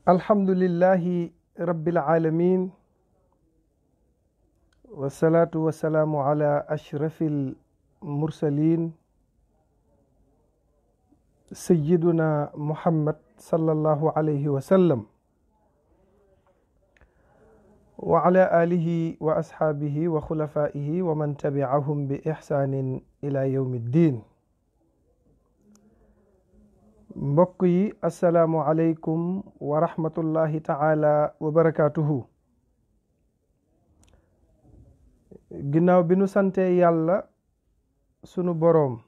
alhamdulillahi rabbil alamin wasalaatu wasalaamu ala ashrafil mursalin sayyiduna muhammad sallallahu alayhi wa sallam wa ala alihi wa ashaabihi wa xulafaihi wa man tabi'ahum bi ihsaanin ila yawmi ddin. mbokk yi asalaamu aleykum wa rahmatullahi taala wa barakaatuhu. ginnaaw bi nu santee yàlla sunu boroom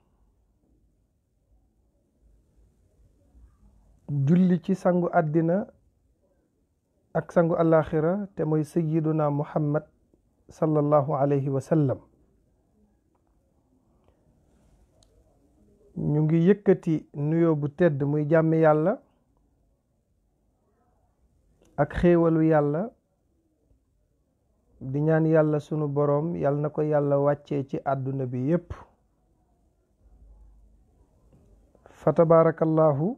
julli ci sangu àddina ak sangu alaxira te mooy sayyiduna muhammad sallallahu alayhi wa sallam, ñu ngi yëkkati nuyoo bu tedd muy jàmmi yàlla ak xéewalu yàlla di ñaan yàlla sunu boroom yàlla na ko yàlla wàccee ci àdduna bi yépp. fa tabarakallahu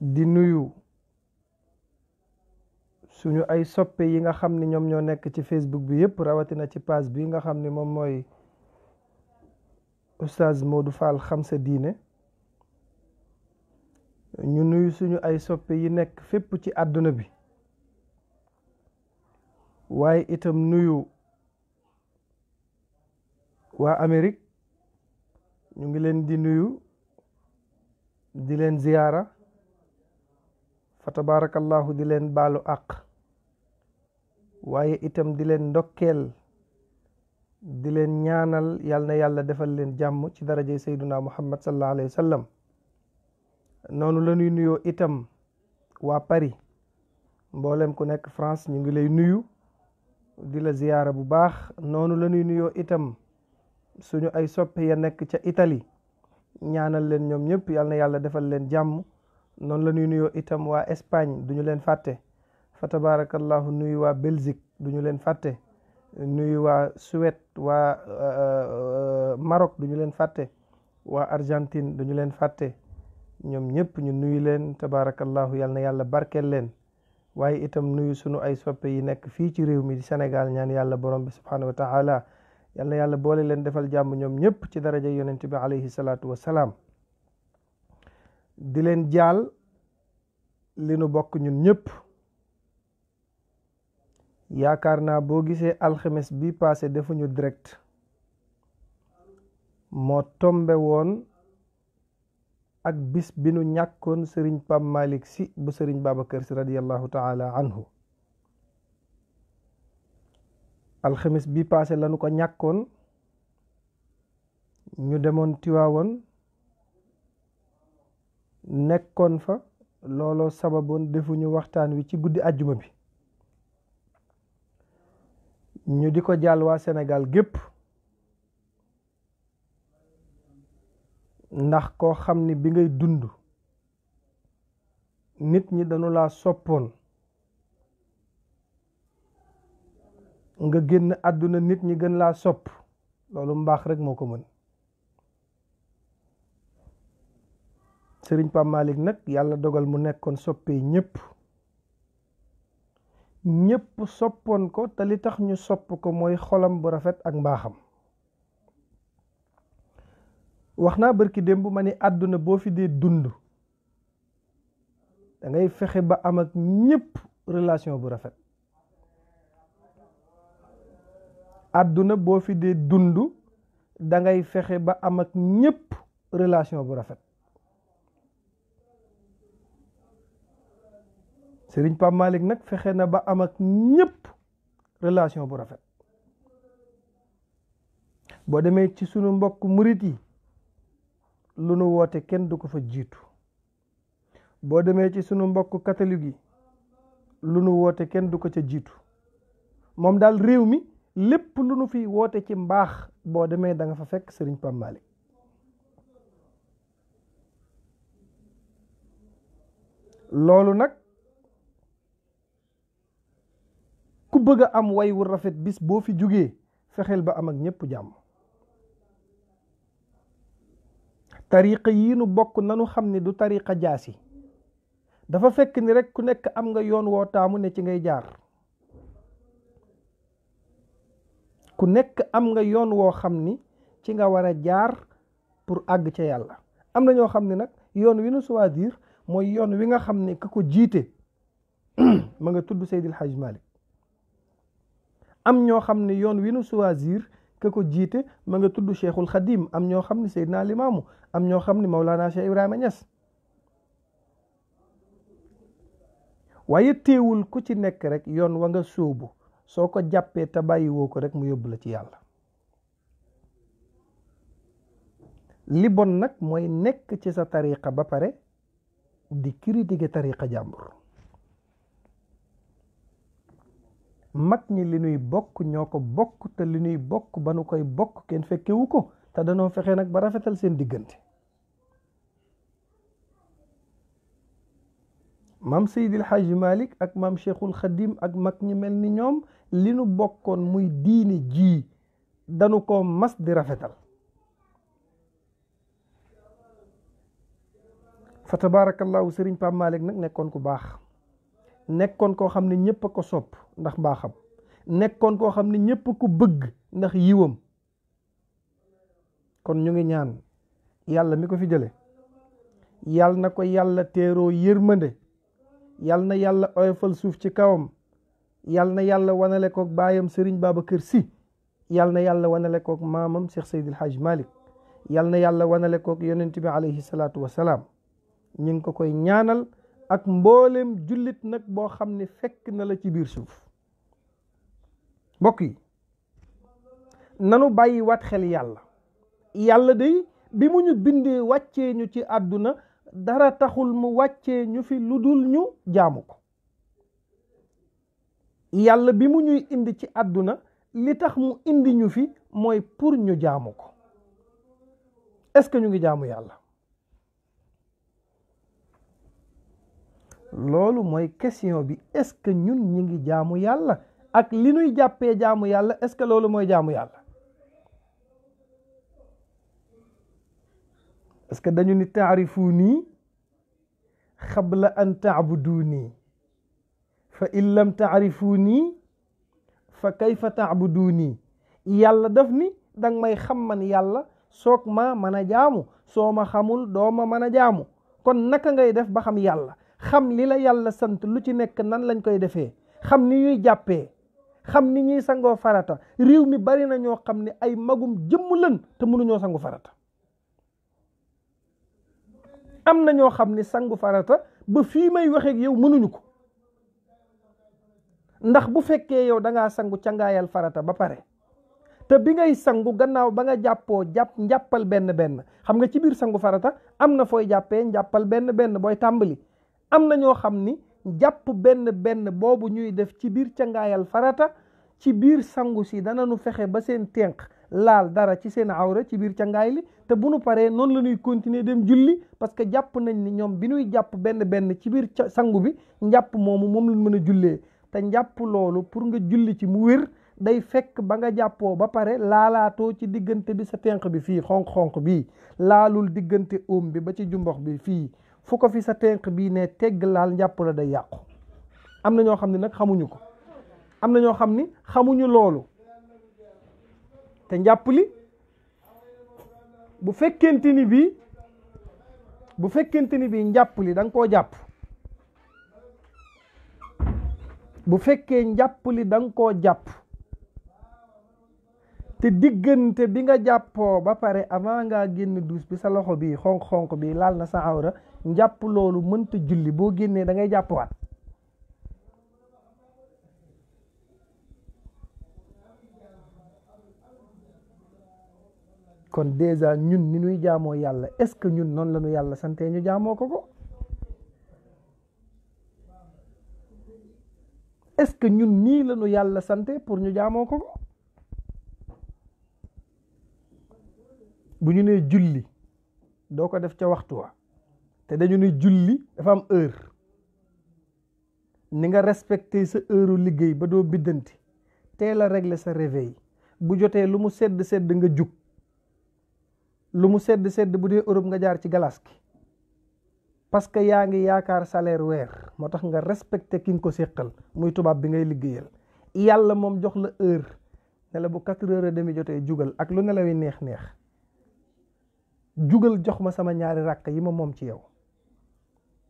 di nuyu suñu ay soppe yi nga xam ni ñoom ñoo nekk ci Facebook bi yépp, rawatina ci page bi nga xam ni moom mooy Oustaz Modou Fall xam sa diine. ñu nuyu suñu ay soppe yi nekk fépp ci àdduna bi, waaye itam nuyu waa Amérique, ñu ngi leen di nuyu di leen ziyaara fa tabarakallahu di leen baalu àq, waaye itam di leen ndokkeel di leen ñaanal yal na yàlla defal leen jàmm ci darajay sayduna muhammad sallallahu alayhi wa sallam. noonu la ñuy nuyoo itam waa Paris, mboolem ku nekk France ñu ngi lay nuyu di la ziyaara bu baax. noonu la ñuy nuyoo itam suñu ay soppe ya nekk ca Italie, ñaanal leen ñoom ñëpp yal na yàlla defal leen jàmm. noonu la ñuy nuyoo itam waa Espagne duñu leen fàtte, fa tabarakallahu nuyu waa Belgique duñu leen fàtte, nuyu waa Suède, waa Maroc duñu leen fàtte, waa Argentine duñu leen fàtte. ñoom ñëpp ñu nuyu leen tabarakallahu yal na yàlla barkeel leen. waaye itam nuyu sunu ay soppe yi nekk fii ci réew mi di Sénégal, ñaan yàlla borom bi subhanahu wa taala yal na yàlla boole leen defal jàmm ñoom ñëpp ci daraja yonent bi alayhi salaatu wassalaam. di leen jaal li nu bokk ñun ñëpp. yaakaar naa boo gisee alxames bi passé defuñu direct, moo tombe woon ak bis bi nu ñàkkoon sëriñ Pam Malick si bu sëriñ Babacar si radiyallahu taala anhu. alxames bi passé lañu ko ñàkkoon, ñu demoon Tiwaawoon nekkoon fa, looloo sababoon defuñu waxtaan wi ci guddi àjjuma bi. ñu di ko jàll waa Sénégal gépp, ndax koo xam ni bi ngay dund nit ñi dañu laa soppoon, nga génn àdduna nit ñi gën laa sopp, loolu mbaax rek moo ko mën. sëriñ Pam Malick nag yàlla dogal mu nekkoon soppee ñëpp soppoon ko, te li tax ñu sopp ko mooy xolam bu rafet ak mbaaxam. wax naa barki démb ma ni àdduna boo fi dee dund da ngay fexe ba am ak ñëpp relation bu rafet. àdduna boo fi dee dund da ngay fexe ba am ak ñëpp relation bu rafet. sëriñ Pam Malick nag fexe na ba am ak ñëpp relation bu rafet. boo demee ci sunu mbokk murit yi, lu nu woote kenn du ko fa jiitu. boo demee ci sunu mbokk catholique yi, lu nu woote kenn du ko ca jiitu. moom daal réew mi lépp lu nu fi woote ci mbaax boo demee da nga fa fekk sëriñ Pam Malick. loolu nag ku bëgg a am way wu rafet bis boo fi jugee fexeel ba am ak ñëpp jàmm. tariqa yii nu bokk nanu xam ni du tariqa jaasi. dafa fekk ni rek ku nekk am nga yoon woo taamu ne ci ngay jaar. ku nekk am nga yoon woo xam ni ci nga war a jaar pour àgg ca yàlla. am na ñoo xam ne nag yoon wi nu choisir mooy yoon wi nga xam ne ka ko jiite ma nga tudd Seydil Hadj Malick. am ñoo xam ne yoon wi nu choisir ka ko jiite ma nga tudd Cheikhul Khadim. am ñoo xam ne Seydina Limaamu. am ñoo xam ne Maulana Cheikh Ibrahima Niass. waaye teewul ku ci nekk rek yoon wa nga sóobu soo ko jàppee te bàyyi woo ko rek mu yóbbu la ci yàlla. li bon nag mooy nekk ci sa tariqa ba pare di critiquer tariqa jàmbur. mag ñi li nuy bokk ñoo ko bokk te li nuy bokk ba nu koy bokk kenn fekkewu ko te danoo fexe nag ba rafetal seen diggante. maam Seydil Hadji Malick ak maam Cheikhul Khadim ak mag ñi mel ni ñoom li nu bokkoon muy diini ji danu ko mas di rafetal. fa tabarakallahu Serigne Pape Malick nag nekkoon ku baax. nekkoon koo xam ne ñëpp a ko sopp ndax baaxam. nekkoon koo xam ne ñëpp a ko bëgg ndax yiwam. kon ñu ngi ñaan yàlla mi ko fi jële yàlla na ko yàlla teeroo yërmande. yàlla na yàlla oyofal suuf ci kawam. yàlla na yàlla wanale koog baayam Serigne Babacar Sy. yàlla na yàlla wanale koog maamam Cheikh Seydil Hadj Malick. yàlla na yàlla wanale koog yonent bi alayhi salaatu wasalaam. ñu ngi ko koy ñaanal ak mboolem jullit nag boo xam ne fekk na la ci biir suuf. mbokk yi nanu bàyyi waat xel yàlla. yàlla day bi mu ñu bindee wàccee ñu ci àdduna dara taxul mu wàccee ñu fi lu dul ñu jaamu ko. yàlla bi mu ñuy indi ci àdduna li tax mu indi ñu fi mooy pour ñu jaamu ko. est-ce que ñu ngi jaamu yàlla? loolu mooy question bi. est-ce que ñun ñi ngi jaamu yàlla ak li nuy jàppee jaamu yàlla est-ce que loolu mooy jaamu yàlla? est-ce que dañu ni taarifuni xabla an taabuduni fa in lam taarifuni fa kayfa taabuduni. yàlla daf ni danga may xam man yàlla soog ma mën a jaamu. soo ma xamul doo ma mën a jaamu. kon naka ngay def ba xam yàlla? xam li la yàlla sant lu ci nekk nan lañ koy defee. xam ni ñuy jàppee. xam ni ñuy sangoo farata. réew mi bari na ñoo xam ne ay magum jëmm lën te mënuñoo sangu farata. am na ñoo xam ni sangu farata ba fii may waxeeg yow mënuñu ko. ndax bu fekkee yow da ngaa sangu cangaayal farata ba pare te bi ngay sangu gannaaw ba nga jàppoo njàppal benn benn. xam nga ci biir sangu farata am na fooy jàppee njàppal benn benn booy tàmbali. am na ñoo xam ni jàpp benn benn boobu ñuy def ci biir cangaayal farata ci biir sangu si danañu fexe ba seen tenq laal dara ci seen awra ci biir cangaay li te bu nu paree noonu la ñuy continuer dem julli parce que jàpp nañ ni ñoom bi ñuy jàpp benn benn ci biir sangu bi njàpp moom lañ mën a jullee. te njàpp loolu pour nga julli ci mu wér day fekk ba nga jàppoo ba pare laalaatoo ci diggante bi sa tenq bi fii xonq-xonq bii laalul diggante óom bi ba ci jumbox bi fii fu ko fi sa tenq bii ne tegg laal njàpp la day yàqu. am na ñoo xam ne nag xamuñu ko. am na ñoo xam ni xamuñu loolu te njàpp li bu fekkente ni bii njàpp li da nga koo jàpp. bu fekkee njàpp li da nga koo jàpp te diggante bi nga jàppoo ba pare avant ngaa génn duus bi sa loxo bi xonq-xonq bi laal na sa awra njàpp loolu mënta julli boo génnee da ngay jàppwaat. kon déjà ñun ni ñuy jaamoo yàlla est-ce que ñun noonu la ñu yàlla sante ñu jaamoo ko est-ce que ñun nii la ñu yàlla sante pour ñu jaamoo ko bu ñu nee julli doo ko def ca waxtu wa te dañu ne julli dafa am heure ni nga respecté sa heure liggéey ba doo biddanti teel a régler sa réveil bu jotee lu mu sedd nga jug lu mu sedd sedd bu dee Europe nga jaar ci galas gi parce que yaa ngi yaakaar salaire weer moo tax nga respecté ki nga ko séqal muy tubaab bi ngay liggéeyal. yàlla moom jox la heure ne la bu 4h30 jotee jugal ak lu nelaw yi neex neex jugal jox ma sama ñaari rakk yi ma moom ci yow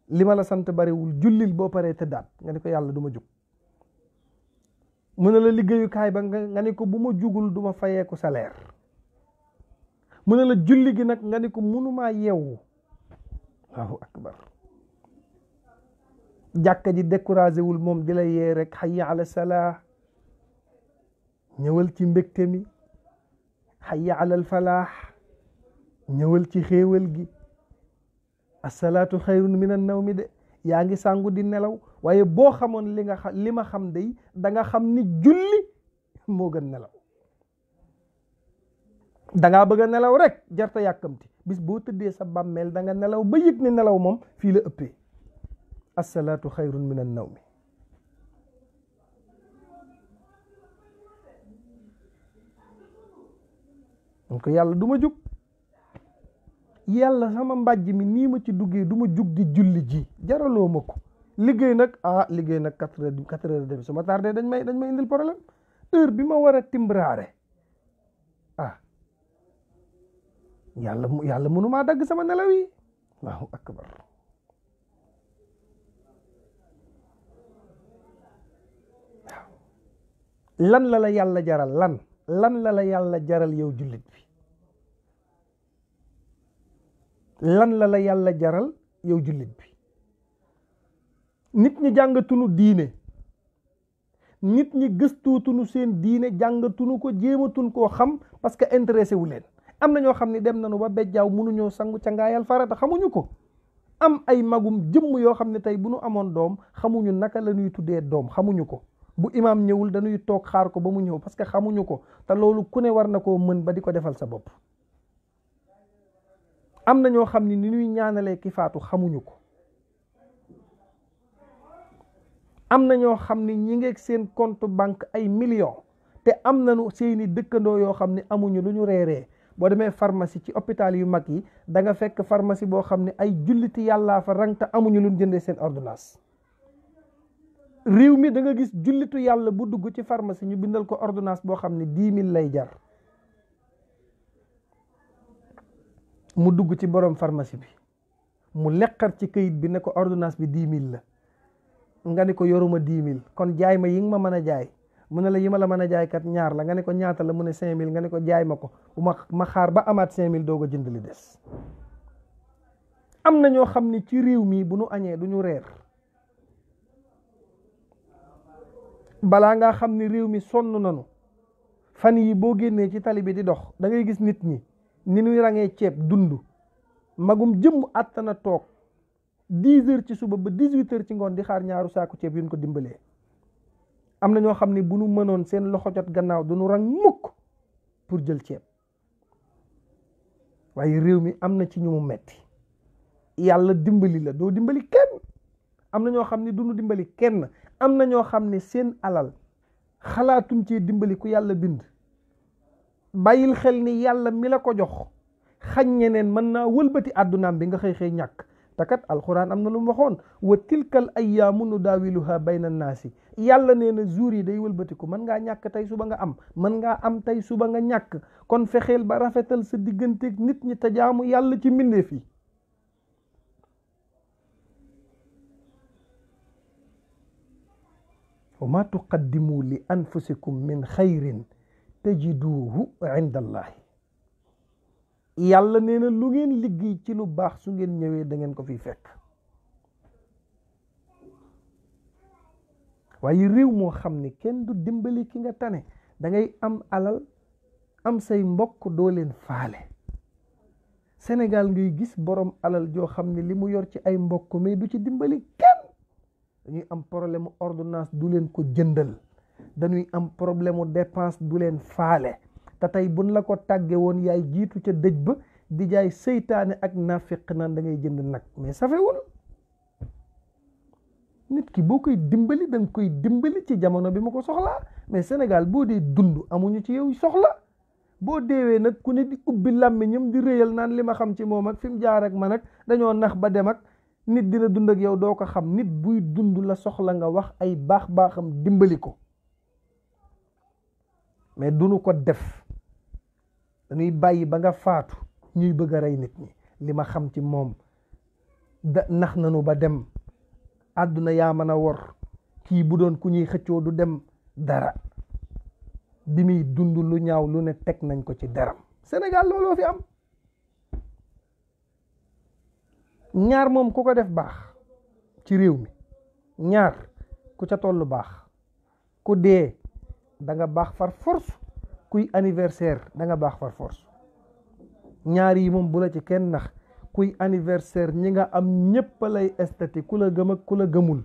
li ma la sant bariwul jullil boo paree tëddaat nga ni ko yàlla du ma jug. mu ne la liggéeyukaay ba nga ni ko bu ma jugul du ma fayeeku salaire. mu ne la julli gi nag nga ni ko munumaa yeewu. Allahu akbar. jàkka ji découragé wul moom di la yee rek hayya ala salaa ñëwal ci mbégte mi hayya ala al falaax ñëwal ci xéewal gi asalaatu xayrun min an nawmi de yaa ngi sàngu di nelaw waaye boo xamoon li ma xam day da nga xam ni julli moo gën nelaw. da ngaa bëgg a nelaw rek jarta yàkkamti bis boo tëddee sa bàmmeel da nga nelaw ba yëg ni nelaw moom fii la ëppee. asalaatu xayrun min an nawmi. donc yàlla du ma jug yàlla sama mbàjj mi nii ma ci duggee du ma jug di julli ji jaraloo ma ko. liggéey nag liggéey nag 4h30 su ma tardé dañ may indil problème heure bi ma war a timbraare yàlla mënumaa dagg sama nelaw yi. Allahu akbar. lan la yàlla jaral lan la yàlla jaral yow jullit bi lan la yàlla jaral yow jullit bi. nit ñi jàngatunu diine nit ñi gëstootunu seen diine jàngatunu ko jéematun koo xam parce que intéressé wu leen. am na ñoo xam ne dem nañu ba bejjaaw mënuñoo sangu ca ngaayal farata xamuñu ko. am ay magum jëmm yoo xam ne tey bu nu amoon doom xamuñu naka la ñuy tuddee doom xamuñu ko. bu imaam ñëwul dañuy toog xaar ko ba mu ñëw parce que xamuñu ko te loolu ku ne war na koo mën ba di ko defal sa bopp. am na ñoo xam ne ni ñuy ñaanalee ki faatu xamuñu ko. am na ñoo xam ne ñi ngeeg seen compte banque ay millions te am nañu seeni dëkkandoo yoo xam ne amuñu lu ñu reeree. boo demee pharmacie ci hôpital yu mag yi da nga fekk pharmacie boo xam ne ay julliti yàllaa fa rang te amuñu lu ñu jëndee seen ordonnance. réew mi da nga gis jullitu yàlla bu dugg ci pharmacie ñu bindal ko ordonnance boo xam ne 10 000 lay jar. mu dugg ci borom pharmacie bi mu leqar ci kayit bi ne ko ordonnance bi 10 000 la. nga ni ko yoruma 10 000 kon jaay ma yi nga ma mën a jaay. mu ne la yi ma la mën a jaay kat ñaar la nga ne ko ñaata la mu ne 5 000 nga ne ko jaay ma ko bu ma xaar ba amaat 5 000 doog a jënd li des. am na ñoo xam ne ci réew mi bu nu añee du ñu reer. balaa ngaa xam ni réew mi sonn nanu fan yi boo génnee ci tali bi di dox da ngay gis nit ñi ni ñuy rangee ceeb dund magum jëmm àttana toog 10 heures ci suba ba 18 heures ci ngoon di xaar ñaaru saaku ceeb yu ñu ko dimbalee. am na ñoo xam ne bu nu mënoon seen loxo jot gannaaw du nu rang mukk pour jël ceeb waaye réew mi am na ci ñu mu metti yàlla dimbali la doo dimbali kenn. am na ñoo xam ne du nu dimbali kenn. am na ñoo xam ne seen alal xalaatuñ ci dimbali ku yàlla bind. bàyyil xel ni yàlla mi la ko jox xañ ñeneen mën naa wëlbati àddunaam bi nga xëy ñàkk. te kat alxuraan am na lu mu waxoon wa tilkal ayyaamu nudaawiluha bayna naasi. yàlla nee na jour yi day wëlbatiku mën ngaa ñàkk tey suba nga am mën ngaa am tey suba nga ñàkk kon fexeel ba rafetal sa digganteeg nit ñi te jaamu yàlla ci mbindeef yi. wa ma tuqaddimu li anfusikum min xayrin tajiduhu inda allahi. yàlla nee na lu ngeen liggéey ci lu baax su ngeen ñëwee da ngeen ko fi fekk. waaye réew moo xam ne kenn du dimbali ki nga tane da ngay am alal am say mbokk doo leen faale. Sénégal ngay gis borom alal joo xam ne li mu yor ci ay mbokk mais du ci dimbali kenn. dañuy am problème mu ordonnance du leen ko jëndal. dañuy am problème mu dépense du leen faale. te tey buñ la ko tàgge woon yaay jiitu ca dëj ba di jaay seytaane ak nafiq naan da ngay jënd nag mais safewul. nit ki boo koy dimbali da nga koy dimbali ci jamono bi ma ko soxlaa mais Sénégal boo dee dund amuñu ci yow soxla boo deewee nag ku ne di ubbi làmmiñam di réyal naan li ma xam ci moom ak fi mu jaar ak man ak dañoo nax ba dem ak nit dina dund ak yow doo ko xam. nit buy dund la soxla nga wax ay baax-baaxam dimbali ko, mais duñu ko def. dañuy bàyyi ba nga faatu ñuy bëgg a rey nit ñi. li ma xam ci moom nax nanu ba dem, àdduna yaa mën a wor, kii bu doon ku ñuy xëccoo du dem dara. bi muy dund lu ñaaw lu ne teg nañ ko ci deram. Sénégal looloo fi am. ñaar moom ku ko def baax ci réew mi, ñaar ku ca tollu baax. ku dee da nga baax far force, kuy anniversaire da nga baax far force. ñaar yi moom bu la ci kenn nax. kuy anniversaire ñi nga am ñépp lay estati, ku la gëm ak ku la gëmul.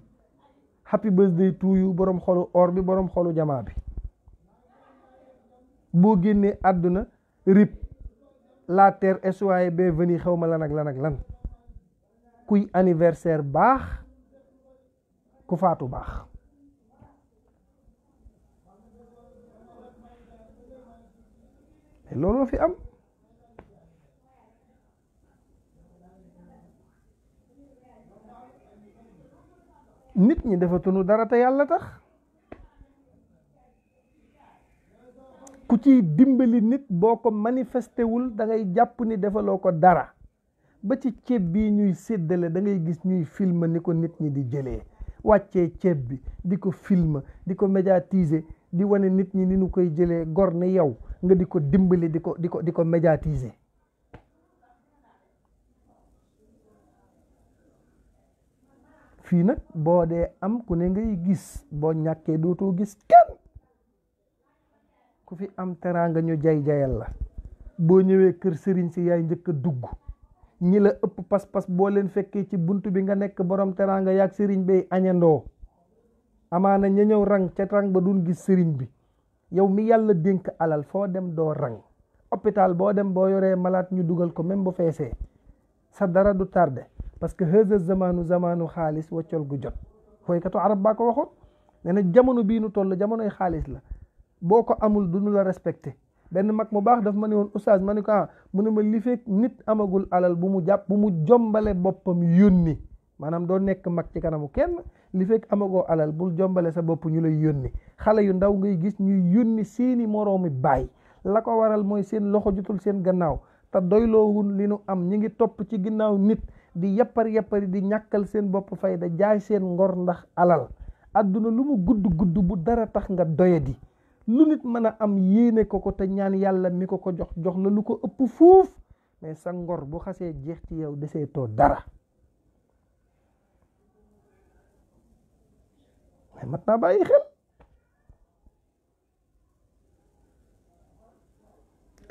happy birthday to you borom xolu or bi, borom xolu jamaa bi. boo génnee àdduna rip la terre est soyez bienvenue xaw ma lan ak lan ak lan. kuy anniversaire baax, ku faatu baax. looloo fi am. nit ñi defatunu dara te yàlla tax. ku ciy dimbali nit boo ko manifesté wul da ngay jàpp ni defaloo ko dara. ba ci ceeb bii ñuy séddale da ngay gis ñuy film ni ko nit ñi di jëlee, wàccee ceeb bi di ko film, di ko médiatiser, di wane nit ñi ni ñu koy jëlee. gor ne yow nga di ko dimbali, di ko médiatiser. fii nag boo dee am ku ne ngay gis, boo ñàkkee dootoo gis kenn. ku fi am teraanga ñu jay-jayal la. boo ñëwee kër sëriñ si yaay njëkk a dugg. ñi la ëpp pas-pas boo leen fekkee ci bunt bi nga nekk borom teraanga yaag sëriñ bay añandoo. amaana ña ñëw rang ca rang ba duñ gis sëriñ bi. yow mi yàlla dénk alal foo dem doo rang. hôpital boo dem boo yoree malaat ñu dugal ko même bu feesee sa dara du tardé. parce que hëza zamanu xaalis waccol gu jot. xoykatu arab baa ko waxoon. nee na jamono bii nu toll jamonoy xaalis la. boo ko amul du nu la respecté. benn mag mu baax daf ma ne woon oustaz, ma ne ko mu ne ma li fekk nit amagul alal bu mu jombale boppam yónni. maanaam doo nekk mag ci kanamu kenn. li fekk amagoo alal bul jombale sa bopp ñu lay yónni. xale yu ndaw ngay gis ñuy yónni seeni moroomi baay. la ko waral mooy seen loxo jotul seen gannaaw te doyloowun li nu am. ñi ngi topp ci ginnaaw nit di yappari di ñàkkal seen bopp fayda, jaay seen ngor ndax alal. adduna lu mu gudd bu dara tax nga doyadi. lu nit mën a am yéene ko te ñaan yàlla mi ko jox la lu ko ëpp fuuf, mais sa ngor bu xasee jeex ci yow desee too dara. mais mat naa bàyyi xel.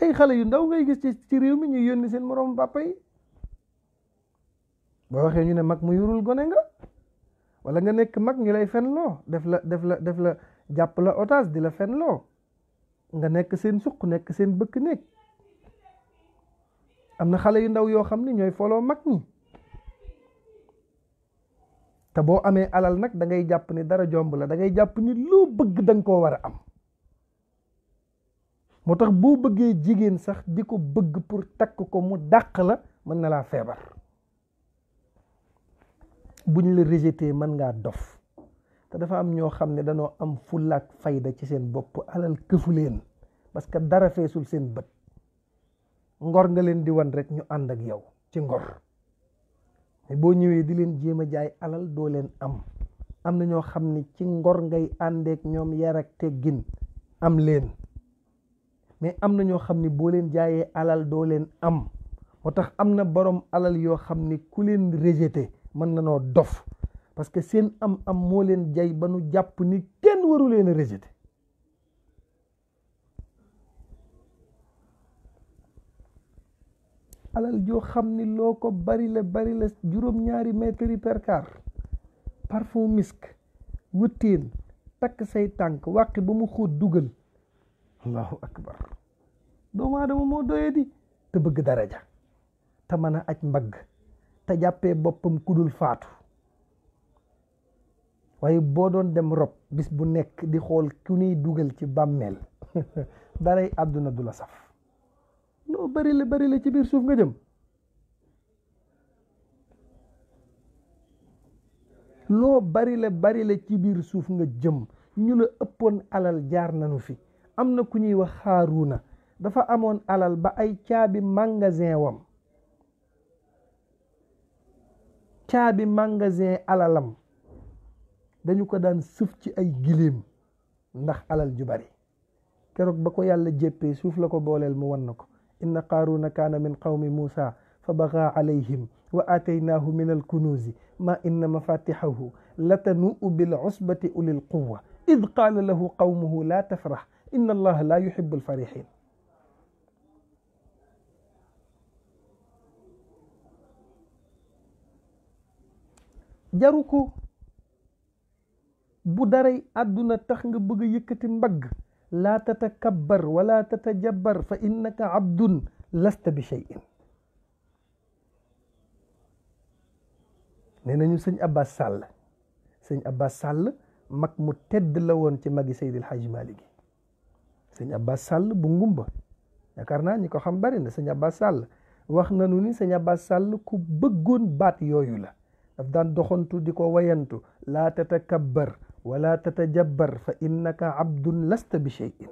ay xale yu ndaw ngay gis ci réew mi ñuy yónni seen moroom papa yi. boo waxee ñu ne mag mu yurul gone nga, wala nga nekk mag ñu lay fenloo def la jàpp la otage di la fenloo. nga nekk seen suq, nekk seen bëkk néeg. am na xale yu ndaw yoo xam ni ñooy foloo mag ñi. te boo amee alal nag da ngay jàpp ni dara jomb la, da ngay jàpp ni loo bëgg da nga koo war a am. moo tax boo bëggee jigéen sax di ko bëgg pour takk ko mu dàq la, mën na laa feebar. buñ la rejeté mën ngaa dof. te dafa am ñoo xam ne danoo am fullaak fayda ci seen bopp, alal këfu leen parce que dara feesul seen bët. ngor nga leen di wan rek ñu ànd ak yow ci ngor. mais boo ñëwee di leen jéem a jaay alal doo leen am. am na ñoo xam ne ci ngor ngay àndeek ñoom yar ak teggin am leen. mais am na ñoo xam ne boo leen jaayee alal doo leen am. moo tax am na borom alal yoo xam ne ku leen rejeté mën na noo dof, parce que seen am moo leen jay ba nu jàpp ni kenn waru leen a rejeté. alal joo xam ni loo ko bari la juróom-ñaari mètre yi per quart, parfum misk, wëttéen, takk say tànk wàqi ba mu xóot dugal. allahu akbar. doomu aadama moo doyadi te bëgg daraja te mën a aj mbagg te jàppee boppam kudul faatu. waaye boo doon dem rob bis bu nekk di xool ku ñuy dugal ci bàmmeel daray àdduna du la saf. loo bari la ci biir suuf nga jëm. loo bari la ci biir suuf nga jëm. ñu la ëppoon alal jaar nañu fi. am na ku ñuy wax Xaaruuna dafa amoon alal ba ay caabi magasin alalam dañu ko daan sëf ci ay giléem ndax alal ju bari. keroog ba ko yàlla jéppee suuf la ko booleel mu wan na ko inna Qaaruuna kaana min qawmi Muusa fa bagaa alayhim wa aataynaahu min alkunuuzi ma inna mafatixahu latanuu bil usbati ulil quwa id qaala lahu qawmuhu laa tafrax inna allaha laa yuhibu alfarixin. jaru ko. bu daray àdduna tax nga bëgg a yëkkati mbagg laa tatakabbar wala tatajabbar fa innaka abdun lasta bi shay'in. nee nañu sëñ Abbas Sall mag mu tedd la woon ci magi Seydil Hadji Malick gi. sëñ Abbas Sall bu ngumba yaakaar naa ñi ko xam bari na. sëñ Abbas Sall wax nañu ni sëñ Abbas Sall ku bëggoon baat yooyu la. daf daan doxantu di ko wayantu laa tatakabbar wala tatajabbar fa innaka abdun lasta bi shay'in.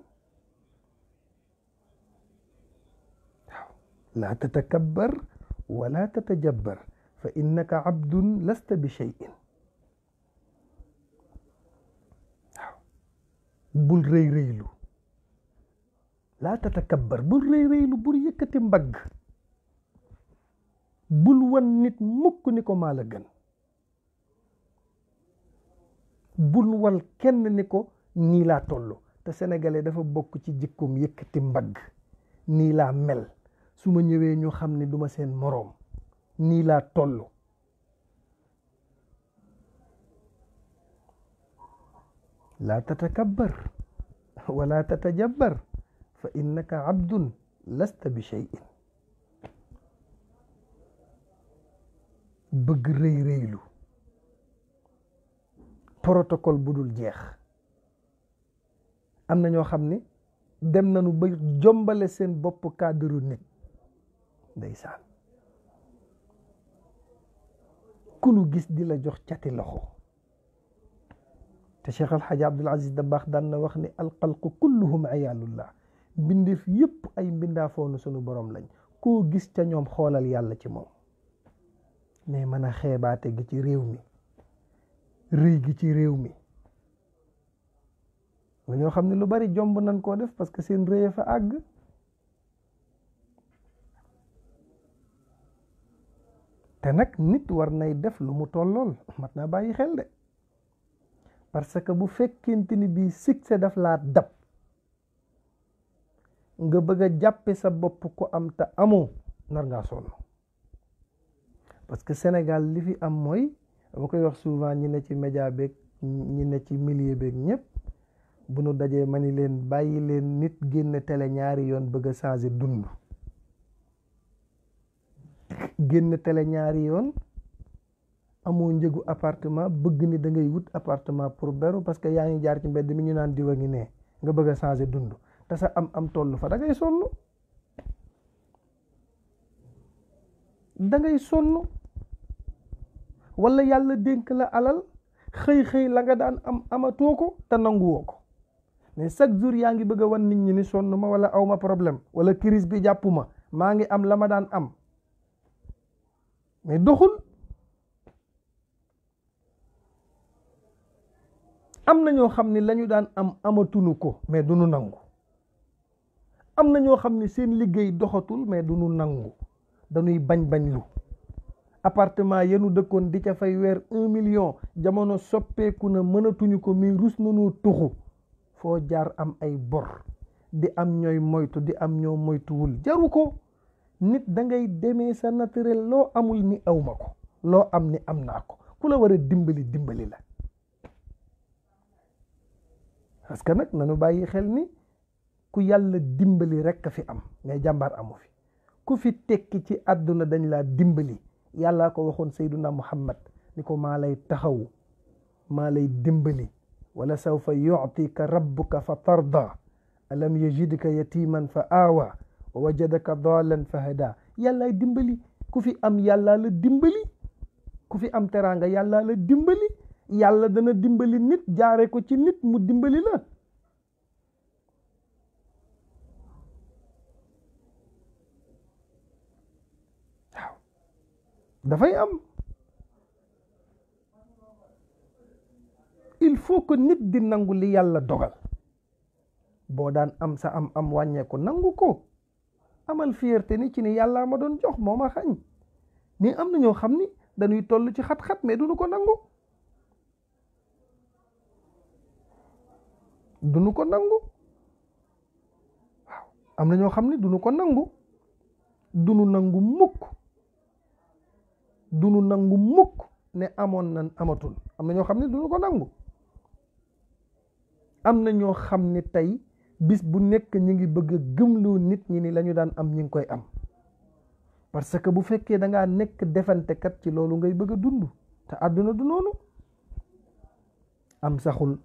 waaw laa tatakabbar wala tatajabbar fa innaka abdun lasta bi shay'in. waaw bul rëy rëylu. laa tatakabbar bul rëy rëylu bul yëkkati mbagg. bul wan nit mukk ni ko maa la gën. bul wal kenn ni ko nii laa toll. te sénégalais dafa bokk ci jikkoom yëkkati mbagg. nii laa mel su ma ñëwee ñu xam ne duma seen moroom. nii laa toll. laa tatakabbar wala tatajabbar fa innaka abdun lasta bi shay'in. bëgg rëy rëylu protocole bu dul jeex. am na ñoo xam ne dem nañu ba jombale seen bopp cadre nit. ndeysaan ku nu gis di la jox cati loxo. te Cheikh Alhaji Abdul Aziz Dabakh daan na wax ni alxalqu kulluhum ayaalullah. mbindeef yépp ay mbindaafoonu sunu borom lañ. koo gis ca ñoom xoolal yàlla ci moom. mais mën a xeebaate gi ci réew mi. rëy gi ci réew mi. nga ñoo xam ne lu bari jomb nañ koo def parce que seen rëy fa àgg. te nag nit war nay def lu mu tollool mat naa bàyyi xel de. parce que bu fekkente ni bii succès daf laa dab nga bëgg a jàppe sa bopp ko am te amoo nar ngaa sonn. parce que Sénégal li fi am mooy dama koy wax souvent ñi ne ci média beeg ñi ne ci milieu beeg ñëpp bu nu dajee ma ni leen bàyyi leen nit génn télé ñaari yoon bëgg a changer dund. génn télé ñaari yoon amoo njëgu appartement bëgg ni da ngay wut appartement pour beru parce que yaa ngi jaar ci mbedd mi ñu naan diwa ngi ne nga bëgg a changer dund te sa am toll fa da ngay sonn. da ngay sonn wala yàlla dénk la alal xëy la nga daan am amatoo ko te nanguwoo ko mais chaque jour yaa ngi bëgg a wan nit ñi ni sonn ma wala aw ma problème wala crise bi jàpp ma maa ngi am la ma daan am mais doxul. am na ñoo xam ne la ñu daan am amatunu ko mais du nu nangu. am na ñoo xam ne seen liggéey doxatul mais du nu nangu. dañuy bañ lu appartement yenu dëkkoon di ca fay weer 1 million jamono soppeeku na mënatuñu ko mi rus nañu tuxu foo jaar am ay bor di am ñooy moytu di am ñoo moytuwul jaru ko. nit da ngay demee sa naturel loo amul ni awma ko loo am ni am naa ko ku la war a dimbali la. parce que nag nanu bàyyi xel ni ku yàlla dimbali rekk a fi am mais jàmbaar amu fi. ku fi tekki ci àdduna dañ laa dimbali yàllaa ko waxoon sayduna muhammad ni ko maa lay taxaw maa lay dimbali wala sawfa yu'tika rabbuka fa tarda alam yajidka yatiman fa aawa wa wajadaka daalan fahada. yàllaay dimbali ku fi am yàlla la dimbali, ku fi am teraanga yàlla la dimbali. yàlla dana dimbali nit jaare ko ci nit mu dimbali la. waaw dafay am. il faut que nit di nangu li yàlla dogal. boo daan am sa am wàññeeku nangu ko, amal fierté ni ci ni yàlla ma doon jox moo ma xañ. mais am na ñoo xam ni dañuy toll ci xat-xat mais duñu ko nangu, duñu ko nangu. waaw am na ñoo xam ni duñu ko nangu, duñu nangu mukk, duñu nangu mukk ne amoon na amatul. am na ñoo xam ni duñu ko nangu. am na ñoo xam ni tey bis bu nekk ñi ngi bëgg a gëmloo nit ñi ni lañu daan am ñi ngi koy am, parce que bu fekkee da ngaa nekk defantekat ci loolu ngay bëgg a dund. te àdduna du noonu. am saxul,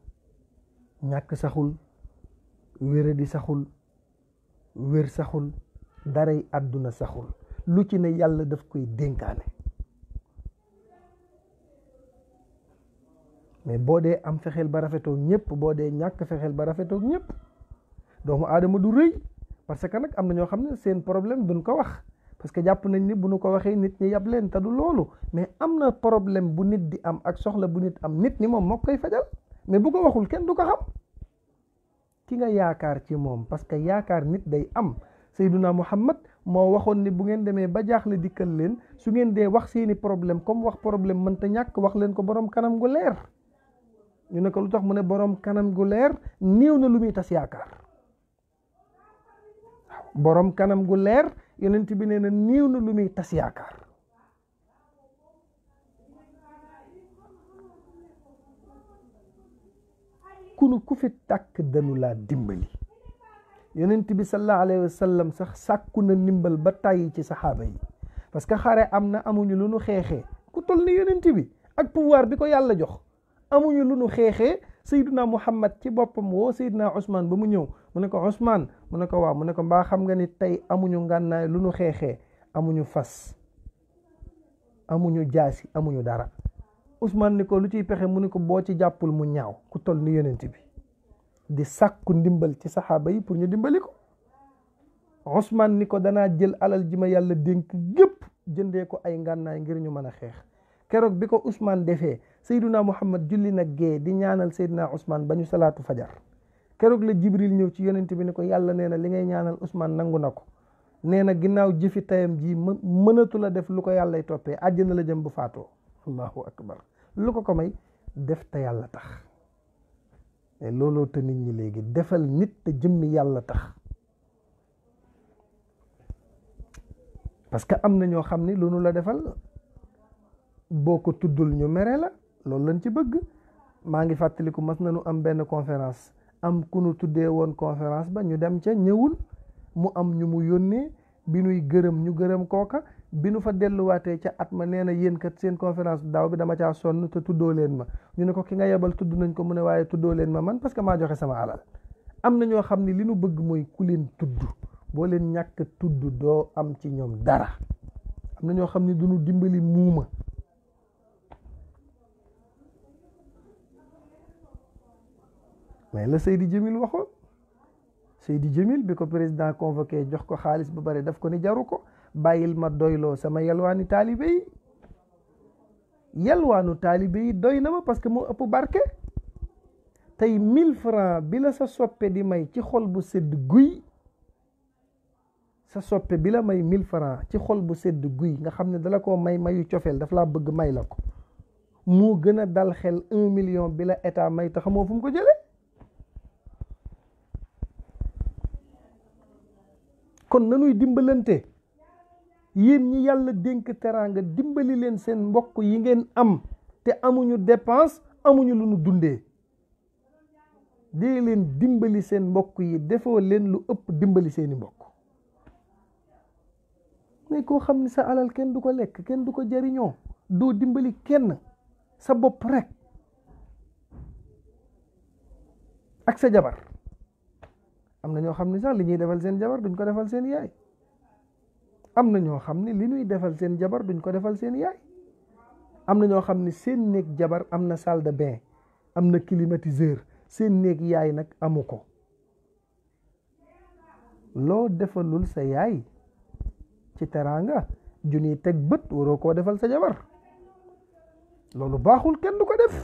ñàkk saxul, wéradi saxul, wér saxul, daray àdduna saxul. lu ci ne yàlla daf koy dénkaane. mais boo dee am fexeel ba rafetoog ñëpp, boo dee ñàkk fexeel ba rafetoog ñëpp. doomu aadama du rëy, parce que nag am na ñoo xam ne seen problème duñ ko wax, parce que jàpp nañ ni bu ñu ko waxee nit ñi yab leen, te du loolu. mais am na problème bu nit di am ak soxla bu nit am, nit ñi moom moo koy fajal. mais bu ko waxul kenn du ko xam. ki nga yaakaar ci moom, parce que yaakaar nit day am. Seyduna Muhammad moo waxoon ni bu ngeen demee ba jaaxle dikkal leen, su ngeen dee wax seeni problème comme wax problème mënta ñàkk, wax leen ko borom kanam gu leer. ñu ne ko lu tax mu ne borom kanam gu leer néew na lu muy tas yaakaar. borom kanam gu leer yonent bi nee na néew na lu muy tas yaakaar. ku fi tàkk danu laa dimbali. yonent bi sallallahu alayhi wa sallam sax sàkku na ndimbal ba tàyyi ci saxaaba yi, parce que xare am na amuñu lu nu xeexee. ku toll ni yonent bi ak pouvoir bi ko yàlla jox, amuñu lu nu xeexee. Seydina Muhammad ci boppam woo Seydina Ousmane ba mu ñëw, mu ne ko Ousmane, mu ne ko waaw, mu ne ko mbaa xam nga ni tey amuñu ngànnaay lu nu xeexee, amuñu fas, amuñu jaasi, amuñu dara. Ousmane ni ko lu ciy pexe, mu ne ko boo ci jàppul mu ñaaw. ku toll ni yonent bi di sàkku ndimbal ci saxaaba yi pour ñu dimbali ko. Ousmane ni ko danaa jël alal ji ma yàlla dénk gépp jëndee ko ay ngànnaay ngir ñu mën a xeex. keroog bi ko Ousmane defee, Seydina Muhammad julli na gee di ñaanal Seydina Ousmane ba ñu salaatu fajar. keroog la Jibril ñëw ci yonent bi ni ko yàlla nee na li ngay ñaanal Ousmane nangu na ko. nee na ginnaaw jëfi tayam ji mënatu la def lu ko yàllay toppee, àjjana la jëm bu faatoo. allahu akbar. lu ko may def te yàlla tax. mais looloo te nit ñi léegi defal nit te jëmmi yàlla tax. parce que am na ñoo xam ni lu nu la defal boo ko tuddul ñu mere la, loolu lañ ci bëgg. maa ngi fàttaliku mas nañu am benn conférence, am ku nu tuddee woon conférence ba, ñu dem ca ñëwul, mu am ñu mu yónnee, bi nuy gërëm ñu gërëm kooka. bi nu fa delluwaatee ca at ma nee na yéen kat seen conférence daaw bi dama caa sonn te tuddoo leen ma. ñu ne ko ki nga yebal tudd nañ ko, mu ne waaye tuddoo leen ma man parce que maa joxe sama alal. am na ñoo xam ne li nu bëgg mooy ku leen tudd. boo leen ñàkk tudd doo am ci ñoom dara. am na ñoo xam ne duñu dimbali muuma. mais la Seydi Jamil waxoon, Seydi Jamil bi ko président convoqué jox ko xaalis ba bari daf ko ni jaru ko, bàyyil ma doyloo sama yalwaani taalibe yi. yalwaanu taalibe yi doy na ma parce que moo ëpp barke. tey 1000 francs bi la sa soppe di may ci xol bu sedd guy, sa soppe bi la may 1000 francs ci xol bu sedd guy, nga xam ne dala koo may mayu cofeel, daf laa bëgg may la ko, moo gën a dal xel 1 million bi la état may te xamoo fu mu ko jëlee. kon nanuy dimbalante. yéen ñi yàlla dénk teraanga, dimbali leen seen mbokk yi ngeen am te amuñu dépense, amuñu lu nu dundee. dee leen dimbali seen mbokk yi, defoo leen lu ëpp dimbali seeni mbokk. mais koo xam ni sa alal kenn du ko lekk, kenn du ko jariñoo, doo dimbali kenn, sa bopp rek ak sa jabar. am na ñoo xam ne sax li ñuy defal seen jabar duñ ko defal seen yaay. am na ñoo xam ne li ñuy defal seen jabar duñ ko defal seen yaay. am na ñoo xam ne seen néeg jabar am na salle de bain, am na climatiseur, seen néeg yaay nag amu ko. loo defalul sa yaay ci teraanga junniy teg bët waroo koo defal sa jabar. loolu baaxul, kenn du ko def.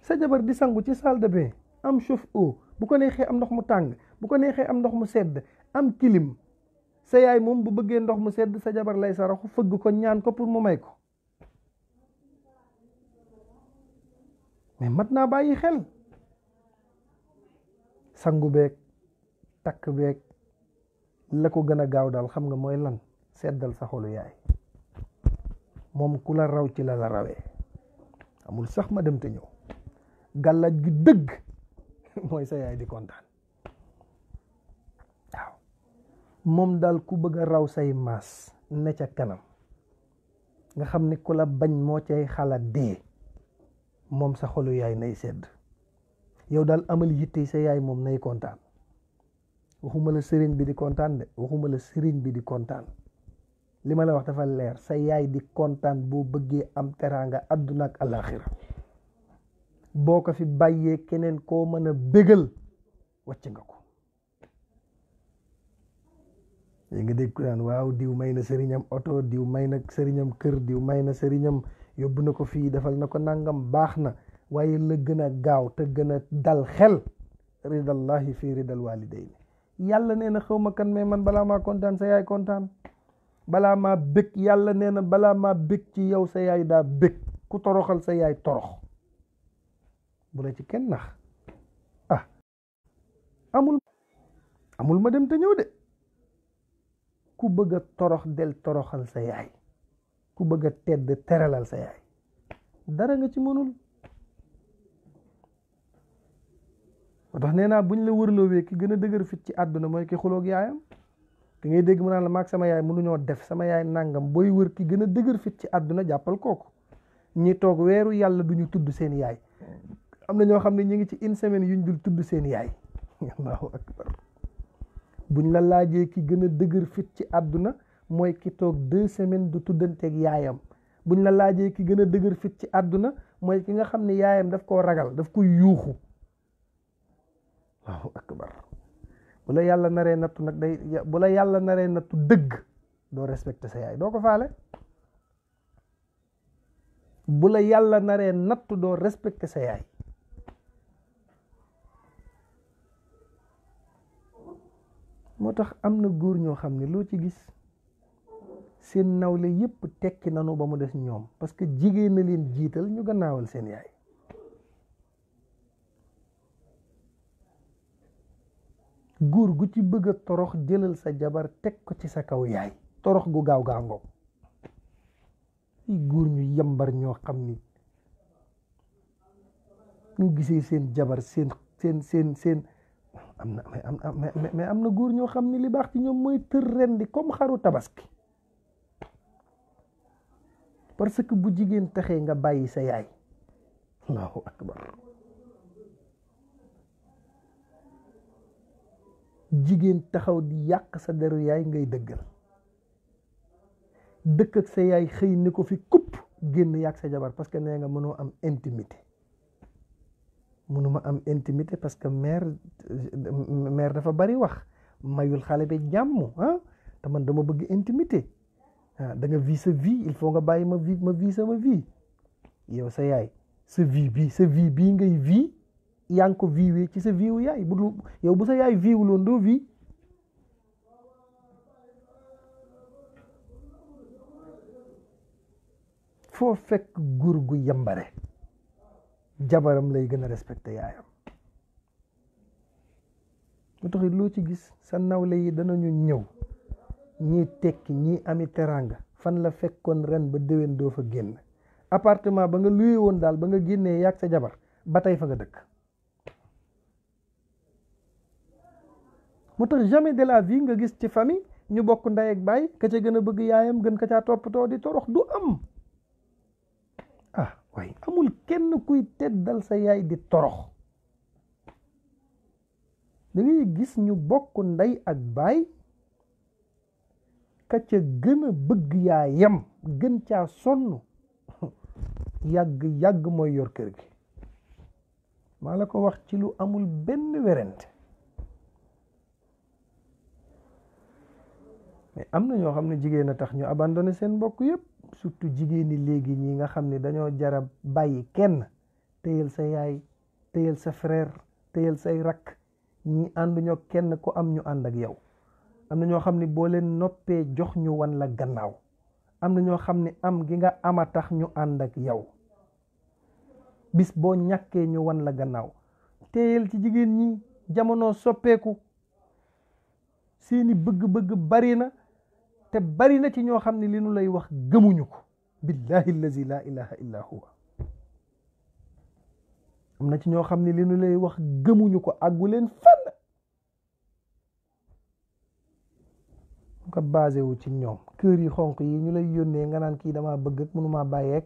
sa jabar di sangu ci salle de bain, am chauffe-eau, bu ko neexee am ndox mu tàng, bu ko neexee am ndox mu sedd, am clim. sa yaay moom bu bëggee ndox mu sedd sa jabar lay saraxu fëgg ko ñaan ko pour mu may ko. mais mat naa bàyyi xel. sangu beeg takk beeg la ko gën a gaaw daal xam nga mooy lan? seddal sa xolu yaay. moom ku la raw ci la rawee, amul sax ma dem te ñëw. gàllaaj gi dëgg mooy sa yaay di kontaan. waaw moom daal ku bëgg a raw say maas ne ca kanam, nga xam ni ku la bañ moo cay xalaat dee, moom sa xolu yaay nay sedd. yow daal amal yitte sa yaay moom nay kontaan. waxuma la sëriñ bi di kontaan de, waxuma la sëriñ bi di kontaan. li ma la wax dafa leer, sa yaay di kontaan boo bëggee am teraanga àdduna ak alaaxira. boo ko fi bàyyee keneen koo mën a bégal wàcc nga ko. yi nga dégg ko daan waaw diw may na sëriñam oto, diw may na sëriñam kër, diw may na sëriñam yóbbu na ko fii, defal na ko nangam, baax na. waaye la gën a gaaw te gën a dal xel ridallahi fi ridal walidayni. yàlla nee na xaw ma kan, mais man balaa maa kontaan sa yaay kontaan. balaa maa bég, yàlla nee na balaa maa bég ci yow sa yaay daa bég. ku toroxal sa yaay torox. bu la ci kenn nax. amul ma dem te ñëw de. ku bëgg a torox del toroxal sa yaay. ku bëgg a tedd teralal sa yaay. dara nga ci mënul. moo tax nee naa buñ la wërloowee ki gën a dëgër fit ci àdduna mooy ki xuloog yaayam. ki ngay dégg mu naan la maag sama yaay mënuñoo def, sama yaay nangam. booy wër ki gën a dëgër fit ci àdduna jàppal kooku. ñi toog weeru yàlla duñu tudd seen yaay. am na ñoo xam ne ñu ngi ci une semaine yuñ dul tudd seen yaay. allahu akbar. buñ la laajee ki gën a dëgër fit ci àdduna mooy ki toog 2 semaines du tuddanteeg yaayam. buñ la laajee ki gën a dëgër fit ci àdduna mooy ki nga xam ne yaayam daf koo ragal, daf koy yuuxu. allahu akbar. bu la yàlla naree nattu nag bu la yàlla naree nattu dëgg doo respecté sa yaay, doo ko faale. bu la yàlla naree nattu doo respecté sa yaay. moo tax am na góor ñoo xam ne loo ci gis seen nawle yépp tekki nanu ba mu des ñoom, parce que jigéen na leen jiital ñu gannaawal seen yaay. góor gu ci bëgg a torox jëlal sa jabar teg ko ci sa kaw yaay, torox gu gaaw gaa ngoog. ay góor ñu yambar ñoo xam ni ñu gisee seen jabar seen am na góor ñoo xam ni li baax ci ñoom mooy tër rendi comme xaru tabaski. parce que bu jigéen taxee nga bàyyi sa yaay. allahu akbar. jigéen taxaw di yàq sa deru yaay ngay dëggal. dëkk ak sa yaay xëy ni ko fi kupp génn yàq sa jabar parce que nee nga mënoo am intimité. mënuma am intimité parce que mère dafa bari wax, mayul xale bi jàmm te man dama bëgg intimité. da nga vie sa vie, il faut nga bàyyi ma vie sama vie. yow sa yaay sa vie bii ngay vie yaa ngi ko vie ci sa vie wu yaay. yow bu sa yaay vie wu loon doo vie. foo fekk góor gu yambare jabaram lay gën a respecté yaayam. mu tax loo ci gis sa nawle yi danañu ñëw ñii tekki ñii ami teranga fan la fekkoon ren ba déwén doo fa génn. appartement ba nga luye woon daal ba nga génnee yàgg sa jabar ba tey fa nga dëkk. mu tax jamais de la vie nga gis ci famille ñu bokk ndey ak baay ka ca gën a bëgg yaayam gën ka caa toppatoo di torox, du am. waaye amul kenn kuy teddal sa yaay di torox. da ngay gis ñu bokk ndey ak baay ka ca gën a bëgg yaayam gën caa sonn yàgg mooy yor kër gi. maa la ko wax ci lu amul benn werante. mais am na ñoo xam ne jigéen a tax ñu abandonné seen mbokk yëpp, surtout jigéen ñi léegi ñi nga xam ne dañoo jara bàyyi kenn. téyel sa yaay, téyel sa frère, téyel say rakk, ñi ànduñoo kenn ku am ñu ànd ak yow. am na ñoo xam ne boo leen noppee jox ñu wan la gannaaw. am na ñoo xam ne am gi nga ama tax ñu ànd ak yow. bis boo ñàkkee ñu wan la gannaaw. téyel ci jigéen ñi, jamono soppeeku, seeni bëgg-bëgg bari na, te bari na ci ñoo xam ne li nu lay wax gëmuñu ko. billahi allazi la ilaha illa huwa. am na ci ñoo xam ne li nu lay wax gëmuñu ko, àggu leen fenn. nga basé wu ci ñoom kër yi xonq yi ñu lay yónnee nga naan kii damaa bëgg ak mënumaa bàyyeeg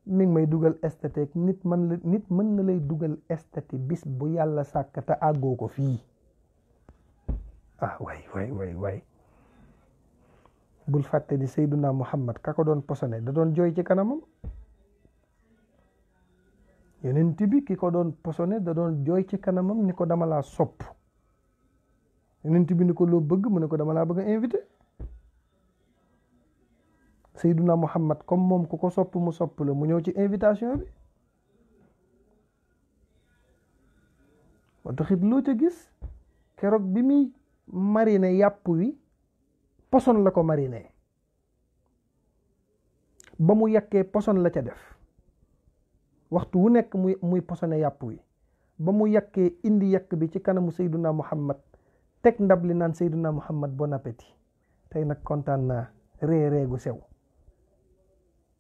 mi ngi may dugal esthétique. nit mën na lay dugal esthétique bis bu yàlla sàkk te àggoo ko fii. way bul fàtte di Seyduna Muhammad ka ko doon posone da doon jooy ci kanamam. yonent bi ki ko doon posone da doon jooy ci kanamam ni ko dama laa sopp. yonent bi ni ko loo bëgg mu ne ko dama laa bëgg a invité. Seyduna Muhammad comme moom ku ko sopp mu sopp la mu ñëw ci invitation bi. moo taxit loo ca gis keroog bi muy mariner yàpp wi poson la ko mariner. ba mu yàkkee poson la ca def. waxtu wu nekk muy posone yàpp wi. ba mu yàkkee indi yàkk bi ci kanamu Seyduna Muhammad teg ndab li naan Seyduna Muhammad bon appétit. tey nag kontaan naa ree gu sew.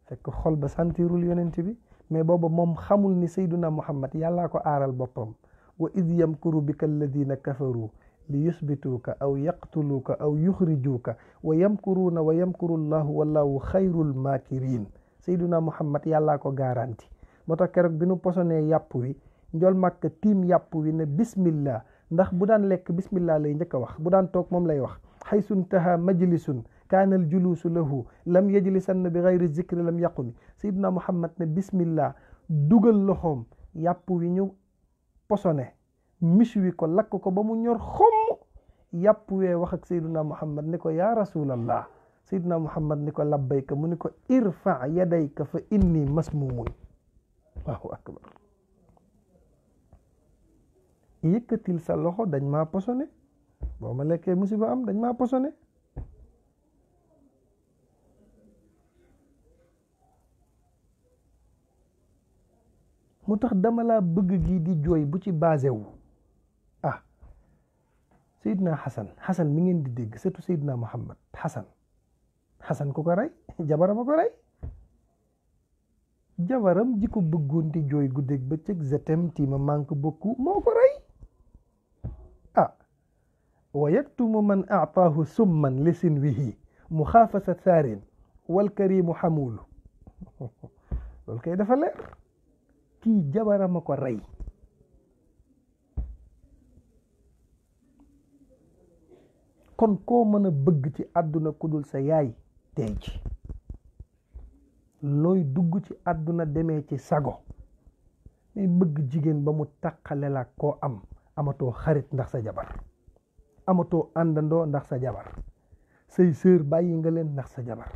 fekk xol ba santirul yonent bi. mais booba moom xamul ni Seyduna Muhammad yàllaa ko aaral boppam. wa id yamkuru bika alladina kafaru li yusbituuka aw yaqtuluuka aw yuxrijuuka wa yamkuruuna wa yamkuru llahu wallahu xayrul maakirin. Seyduna Muhammad yàllaa ko garanti. moo tax keroog bi nu posonee yàpp wi njol màkk tiim yàpp wi ne bismillah. ndax bu daan lekk bismillah lay njëkk a wax, bu daan toog moom lay wax. xaysu ntaha majlisun kaana al juluusu lahu lam yajlisanna bi gayri zikri lam yaqumi. Seyduna Muhammad ne bismillah, dugal loxoom yàpp wi ñu posone mis wi ko lakk ko ba mu ñor xomm. yàpp wee wax ak Seyduna Muhammad ni ko yaa rasulallah. Seyduna Muhammad ni ko labbayka, mu ni ko irfa yadayka fa inni masmumun. Allahu akbar. yëkkatil sa loxo, dañ maa posone. boo ma lekkee musiba am, dañ maa posone. mu tax dama laa bëgg gi di jooy bu ci basé wu. Seydina Xasan mi ngeen di dégg surtout Seydina Muhammad. Xasan ku ko rey? jabaram a ko rey. jabaram ji ko bëggoon di jooy guddeeg bëccëg je t'aime tu me manques beaucoup moo ko rey. wa yaktumu man aataahu summan li sinwihi muxaafasa thaarin wal karimu xamuulu. loolu kay dafa leer. kii jabaram a ko rey. kon koo mën a bëgg ci àdduna ku dul sa yaay tey ci. looy dugg ci àdduna demee ci sago. ngay bëgg jigéen ba mu taqale la koo am. amatoo xarit ndax sa jabar. amatoo àndandoo ndax sa jabar. say sœur bàyyi nga leen ndax sa jabar.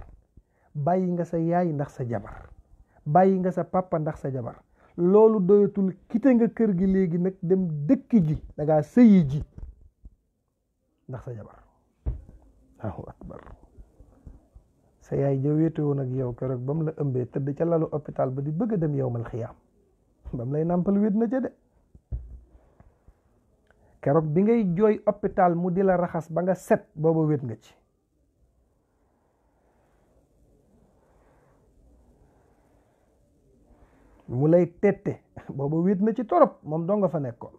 bàyyi nga sa yaay ndax sa jabar. bàyyi nga sa papa ndax sa jabar. loolu doyatul kite nga kër gi léegi nag dem dëkk ji da ngaa sëyi ji ndax sa jabar. Allahu akbar. sa yaay ja wéete woon ak yow keroog ba mu la ëmbee tëdd ca lalu hôpital ba di bëgg a dem yowmal xiyaam ba mu lay nàmpal wéet na ca de. keroog bi ngay jooy hôpital mu di la raxas ba nga set booba wéet nga ci. mu lay tette booba wéet na ci torop moom doo nga fa nekkoon.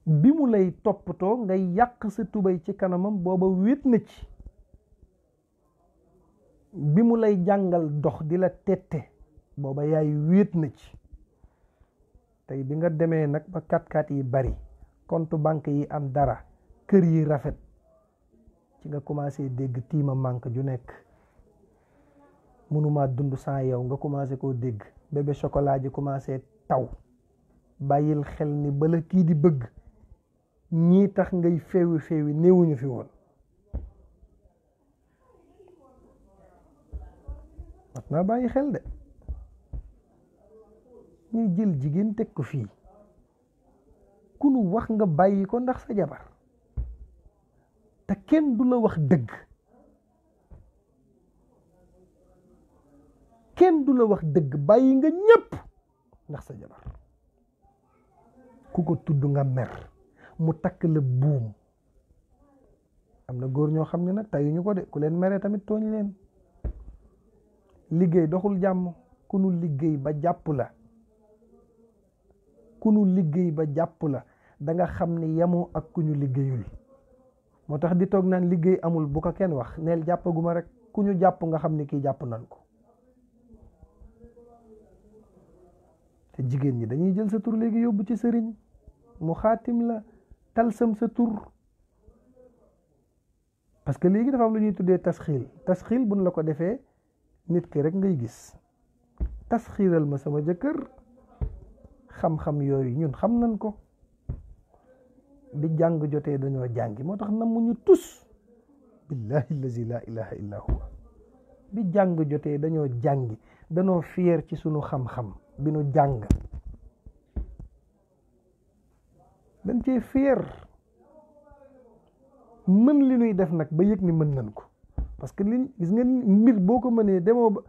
bi mu lay toppatoo ngay yàq sa tubay ci kanamam booba wéet na ci. bi mu lay jàngal dox di la tette booba yaay wéet na ci. tey bi nga demee nag ba kat-kat yi bari compte banque yi am dara kër yi rafet ci nga commencé dégg tiima manque ju nekk mënuma dund sans yow nga commencé koo dégg bébé chocolat ji commencé taw bàyyil xel ni bala kii di bëgg ñii tax ngay feewi néewuñu fi woon mat naa bàyyi xel de ñuy jël jigéen teg ko fii ku nu wax nga bàyyi ko ndax sa jabar te kenn du la wax dëgg kenn du la wax dëgg bàyyi nga ñépp ndax sa jabar ku ko tudd nga mer mu takk la buum am na góor ñoo xam ne nag tayuñu ko de ku leen mere tamit tooñ leen liggéey doxul jàmm ku nu liggéey ba jàpp la ku nu liggéey ba jàpp la da nga xam ne yemoo ak ku ñu liggéeyul moo tax di toog naan liggéey amul bu ko kenn wax neel jàppaguma rek ku ñu jàpp nga xam ne kii jàpp nan ko te jigéen ñi dañuy jël sa tur léegi yóbbu ci sëriñ mu xaatim la talsam sa tur parce que léegi dafa am lu ñuy tuddee tasxiil buñ la ko defee nit ki rek ngay gis tasxiiral ma sama jëkkër xam-xam yooyu ñun xam nañ ko bi jàng jotee dañoo jàngi moo tax namuñu tus billahi allazi la ilaha illa huwa bi jàng jotee dañoo jàngi dañoo fier ci sunu xam-xam bi nu jàng dañ cee fier mën li nuy def nag ba yëg ni mën nañ ko parce que li gis nga mbir boo ko mënee demoo ba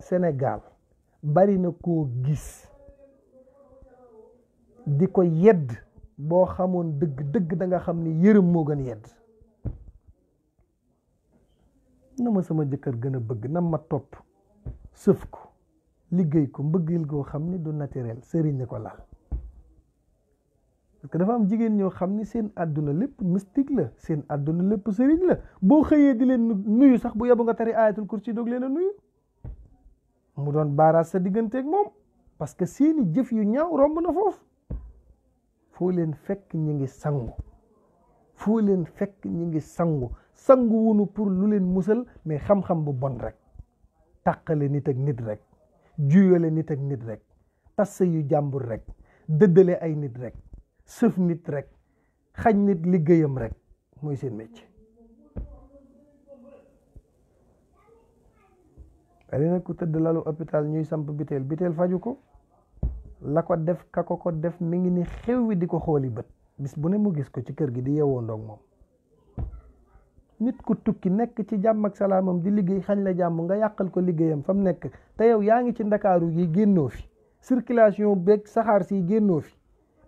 Sénégal bari na koo gis di ko yedd boo xamoon dëgg da nga xam ni yërëm moo gën yedd na ma sama jëkkër gën a bëgg na ma topp sëf ko liggéey ko mbëggil goo xam ni du naturel sëriñ ko laal parce que dafa am jigéen ñoo xam ni seen àdduna lépp mystique la seen àdduna lépp sëriñ la boo xëyee di leen nuyu sax bu yabu nga tari ayatul kursi doog leen a nuyu mu doon baaraas sa digganteeg moom parce que seeni jëf yu ñaaw romb na foofu foo leen fekk ñi ngi sangu foo leen fekk ñi ngi sangu wunu pour lu leen musal mais xam-xam bu bon rek tàqale nit ak nit rek juyale nit ak nit rek tasse yu jàmbur rek dëddale ay nit rek sëf nit rek xañ nit liggéeyam rek mooy seen métier. bari na ku tëdd lalu hôpital ñuy samp biteel faju ko la ko def ka ko def mi ngi ni xew wi di ko xooli bët bis bu ne mu gis ko ci kër gi di yeewoo ndoog moom. nit ku tukki nekk ci jàmm ak salaamam di liggéey xañ la jàmm nga yàqal ko liggéeyam fa mu nekk te yow yaa ngi ci ndakaaru yi génnoo fi circulation beeg saxaar si génnoo fi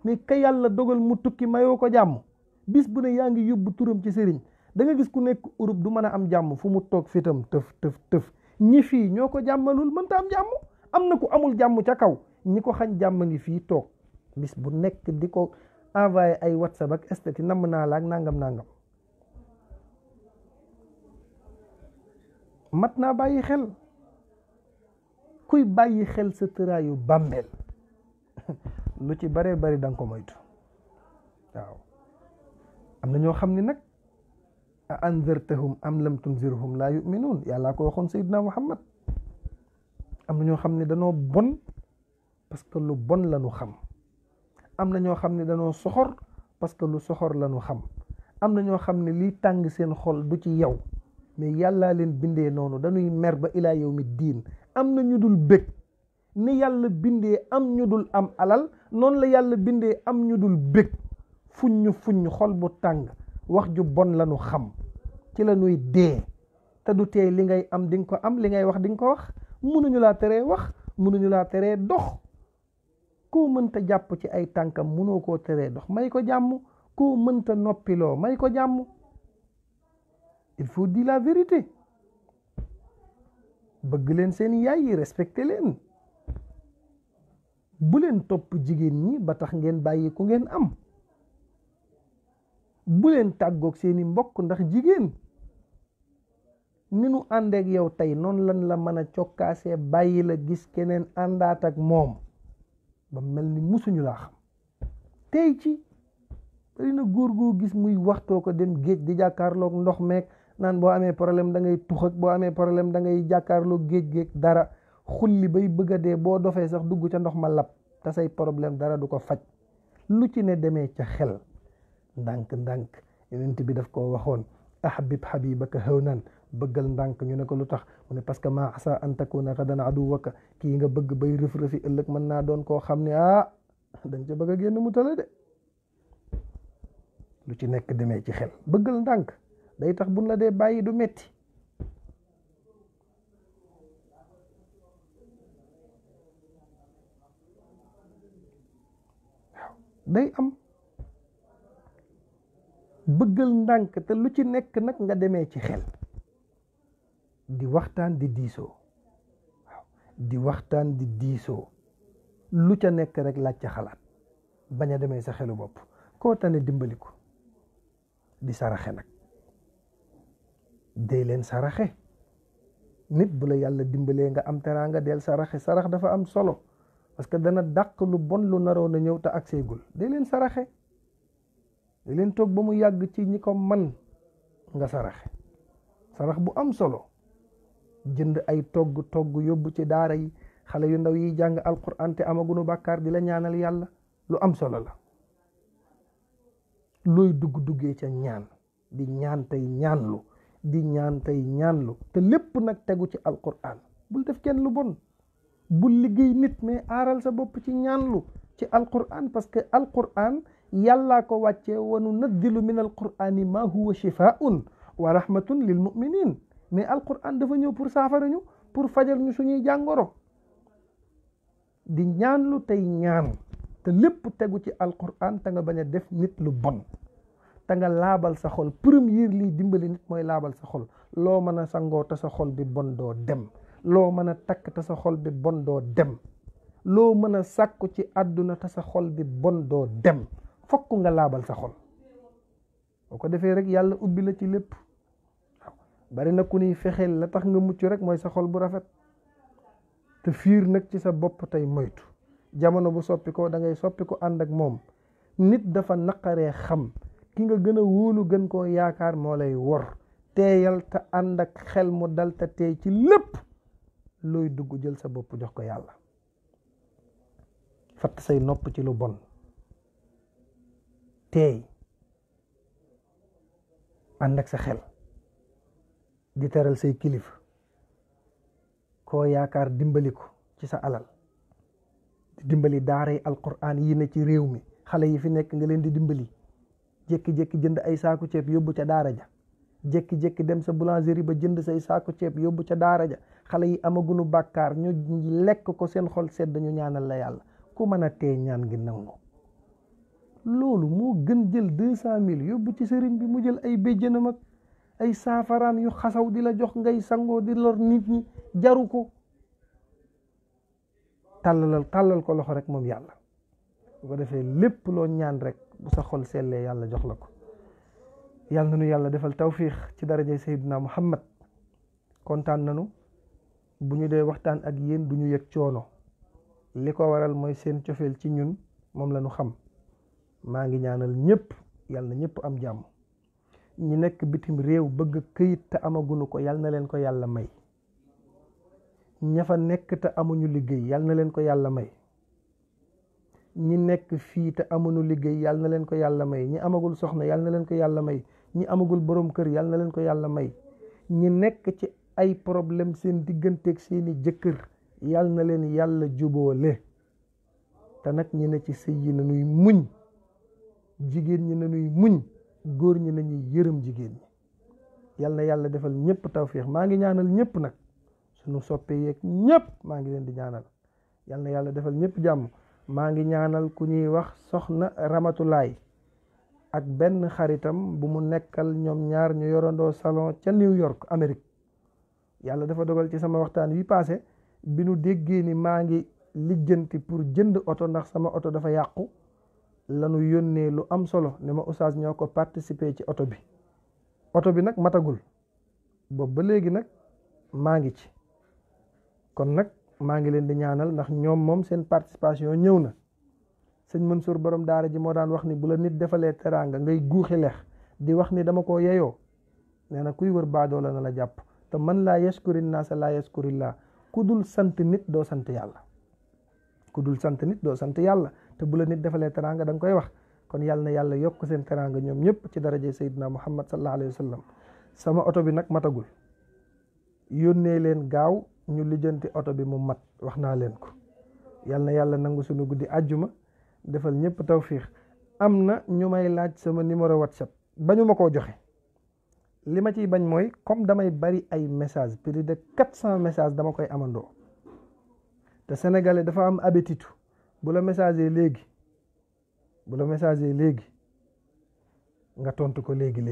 mais ka yàlla dogal mu tukki mayoo ko jàmm bis bu ne yaa ngi yóbbu turam ci sëriñ da nga gis ku nekk Europe du mën a am jàmm fu mu toog fitam tëf ñi fii ñoo ko jàmmalul mënta am jàmm am na ku amul jàmm ca kaw ñi ko xañ jàmm ngi fii toog bis bu nekk di ko envoyé ay WhatsApp ak statut namm naa la ak nangam mat naa bàyyi xel kuy bàyyi xel sa tëraayu bàmmeel lu ci bare bari danga ko moytu waaw am na ñoo xam ne nag a anzartahum am lam tunzirhum laa yuminuun yàllaa ko waxoon Seydina Muhammad am na ñoo xam ne danoo bon parce que lu bon la ñu xam am na ñoo xam ne danoo soxor parce que lu soxor la ñu xam am na ñoo xam ne liy tàng seen xol du ci yow mais yàllaa leen bindee noonu dañuy mer ba ilaa yawmi diin am na ñu dul bëgg ni yàlla bindee am ñu dul am alal noonu la yàlla bindee am ñu dul bëgg fuññ xol bu tàng wax ju bon la ñu xam ci la ñuy dee te du tee li ngay am di nga ko am li ngay wax di nga ko wax mënuñu laa teree wax mënuñu laa teree dox koo mënta jàpp ci ay tànkam mënoo koo teree dox may ko jàmm koo mënta noppiloo may ko jàmm il faut dire la vérité bëgg leen seen yaay yi respecté leen bu leen topp jigéen ñi ba tax ngeen bàyyi ku ngeen am bu leen tàggoog seeni mbokk ndax jigéen ni nu àndeek yow tey noonu lan la mën a cokkaasee bàyyi la gis keneen àndaat ak moom ba mel ni musuñu laa xam tey ci bari na góor goo gis muy waxtoo ko dem géej di jàkkaarloog ndox meek naan boo amee problème da ngay tux ak boo amee problème da ngay jàkkaarloog géej dara xulli bay bëgg a dee boo dofee sax dugg ca ndox ma lab te say problème dara du ko faj lu ci ne demee ca xel ndànk yonent bi daf ko waxoon ahbib habibaka hawnan bëggal ndànk ñu ne ko lu tax mu ne parce que ma asa an takuna gadan aduwaka kii nga bëgg bay rëf-rëfi ëllëg mën naa doon koo xam ne dañ ca bëgg a génn mu tala de lu ci nekk demee ci xel bëggal ndànk day tax buñ la dee bàyyi du metti waaw day am bëggal ndànk te lu ci nekk nag nga demee ci xel di waxtaan di diisoo waaw di waxtaan di diisoo lu ca nekk rek laaj ca xalaat bañ a demee sa xelu bopp koo tane dimbali ko di saraxe nag dee leen saraxe nit bu la yàlla dimbalee nga am teraanga del saraxe sarax dafa am solo parce que dana dàq lu bon lu naroon a ñëw te ak seegul dee leen saraxe di leen toog ba mu yàgg ci ñi ko man nga saraxe sarax bu am solo jënd ay togg yóbbu ci daara yi xale yu ndaw yi jàng alquran te amagunu bàkkaar di la ñaanal yàlla lu am solo la looy duggee ca ñaan di ñaan tey ñaanlu di ñaan tey ñaanlu te lépp nag tegu ci alquran bul def kenn lu bon bul liggéey nit mais aaral sa bopp ci ñaanlu ci alquran parce que alquran yàllaa ko wàccee wa nunazzilu min alqurani ma huwa shifaa'un wa rahmatun lil mu'minin mais alquran dafa ñëw pour saafara ñu pour fajal ñu suñuy jàngoro di ñaanlu tey ñaan te lépp tegu ci alquran te nga bañ a def nit lu bon te nga laabal sa xol premier lii dimbali nit mooy laabal sa xol loo mën a sangoo te sa xol bi bon doo dem loo mën a takk te sa xol bi bon doo dem loo mën a sàkku ci àdduna te sa xol bi bon doo dem fokk nga laabal sa xol boo ko defee rek yàlla ubbi la ci lépp waaw bari na ku ñuy fexeel la tax nga mucc rek mooy sa xol bu rafet te fiir nag ci sa bopp tey moytu jamono bu soppi ko da ngay soppi ko ànd ak moom nit dafa naqaree xam ki nga gën a wóolu gën koo yaakaar moo lay wor teeyal te ànd ak xel mu dal te teey ci lépp looy dugg jël sa bopp jox ko yàlla fatt say nopp ci lu bon teey ànd ak sa xel di teral say kilifa koo yaakaar dimbali ko ci sa alal di dimbali daaray alquran yi ne ci réew mi xale yi fi nekk nga leen di dimbali jékki-jékki jënd ay saaku ceeb yóbbu ca daara ja jékki-jékki dem sa boulangerie ba jënd say saaku ceeb yóbbu ca daara ja xale yi amagunu bàkkaar ñu lekk ko seen xol sedd ñu ñaanal la yàlla ku mën a tee ñaan gi nangu loolu moo gën jël 200 000 yóbbu ci sëriñ bi mu jël ay béjjënam ak ay saafaraam yu xasaw di la jox ngay sangoo di lor nit ñi jaru ko tàllal ko loxo rek moom yàlla bu ko defee lépp loo ñaan rek bu sa xol sellee yàlla jox la ko yàlla na nu yàlla defal tawfiix ci darajay sayyidina Muhammad kontaan nanu bu ñu dee waxtaan ak yéen du ñu yëg coono li ko waral mooy seen cofeel ci ñun moom la ñu xam maa ngi ñaanal ñëpp yàlla na ñëpp am jàmm ñi nekk bitim réew bëgg këyit te amagunu ko yàlla na leen ko yàlla may ña fa nekk te amuñu liggéey yàlla na leen ko yàlla may ñi nekk fii te amuñu liggéey yàlla na leen ko yàlla may ñi amagul soxna yàlla na leen ko yàlla may ñi amagul borom kër yàlla na leen ko yàlla may ñi nekk ci ay problème seen digganteeg seeni jëkkër yàlla na leen yàlla jubóole te nag ñi ne ci sëy yi nañuy muñ jigéen ñi nañuy muñ góor ñi nañuy yërëm jigéen ñi yàlla na yàlla defal ñëpp tawfiix maa ngi ñaanal ñëpp nag suñu soppee yeeg ñëpp maa ngi leen di ñaanal yàlla na yàlla defal ñëpp jàmm maa ngi ñaanal ku ñuy wax soxna Ramatulaay ak benn xaritam bu mu nekkal ñoom ñaar ñu yorandoo salon ca New York Amérique yàlla dafa dogal ci sama waxtaan wi passé bi nu déggee ni maa ngi lijjanti pour jënd oto ndax sama oto dafa yàqu lanu yónnee lu am solo ne ma oustaz ñoo ko participer ci oto bi nag matagul boobu ba léegi nag maa ngi ci kon nag maa ngi leen di ñaanal ndax ñoom moom seen participation ñëw na. sëñ Mansour borom daara ji moo daan wax ni bu la nit defalee teraanga ngay guuxi lex di wax ni dama koo yeyoo nee na kuy wër baadoo la na la jàpp te man laa yashkuri naasa laa yashkurillah ku dul sant nit doo sant yàlla. ku dul sant nit doo sant yàlla te bu la nit defalee teraanga da nga koy wax kon yàlla na yàlla yokk seen teraanga ñoom ñëpp ci daraje Seydina Muhammad sallallahu alayhi wa sallam. sama oto bi nag matagul yónnee leen gaaw ñu lijjanti oto bi mu mat wax naa leen ko yàlla na yàlla nangu suñu guddi àjjuma defal ñëpp tawfiix. am na ñu may laaj sama numéro WhatsApp bañu ma koo joxe li ma ciy bañ mooy comme damay bari ay message plus de 400 messages dama koy amandoo te sénégalais dafa am habitude bu la messager léegi nga tontu ko léegi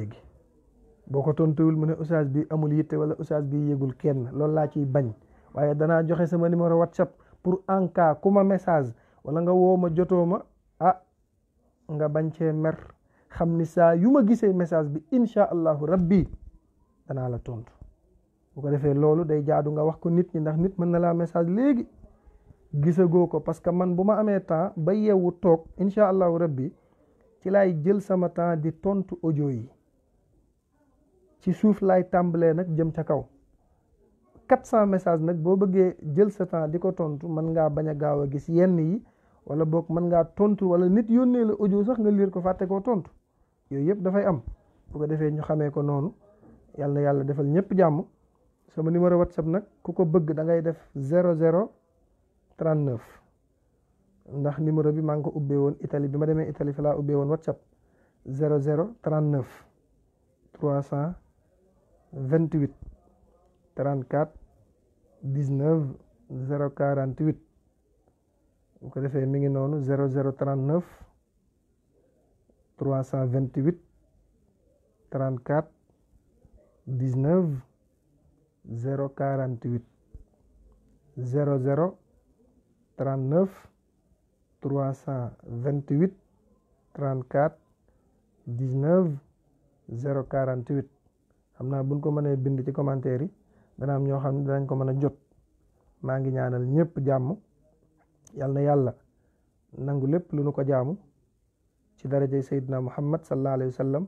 boo ko tontuwul mu ne oustaz bi amul yitte wala oustaz bi yëgul kenn loolu laa ciy bañ waaye danaa joxe sama numéro WhatsApp pour en cas ku ma message wala nga woo ma jotoo ma nga bañ cee mer xam ni saa yu ma gisee message bi incha allahu rabbi danaa la tontu bu ko defee loolu day jaadu nga wax ko nit ñi ndax nit mën na laa message léegi gisagoo ko parce que man bu ma amee temps ba yeewu toog incha allahu rabbi ci laay jël sama temps di tontu audio yi ci suuf laay tàmbalee nag jëm ca kaw 400 messages nag boo bëggee jël sa temps di ko tontu mën ngaa bañ a gaaw a gis yenn yi wala boog mën ngaa tontu wala nit yónnee la audio sax nga liir ko fàtte koo tontu yooyu yëpp dafay am bu ko defee ñu xamee ko noonu yàlla na yàlla defal ñëpp jàmm. sama numéro WhatsApp nag ku ko bëgg da ngay def 0039 ndax numéro bi maa ngi ko ubbee woon Italie bi ma demee Italie fa laa ubbee woon WhatsApp 0039 328 34 19 048 bu ko defee mi ngi noonu 0039 328 34 19 048 0039 328 34 19 048 xam naa buñ ko mënee bind ci commentaire yi dana am ñoo xam ne danañ ko mën a jot. maa ngi ñaanal ñëpp jàmm yal na yàlla nangu lépp lu nu ko jaamu ci darajay Seydina Muhammad sallallahu alayhi wa sallam.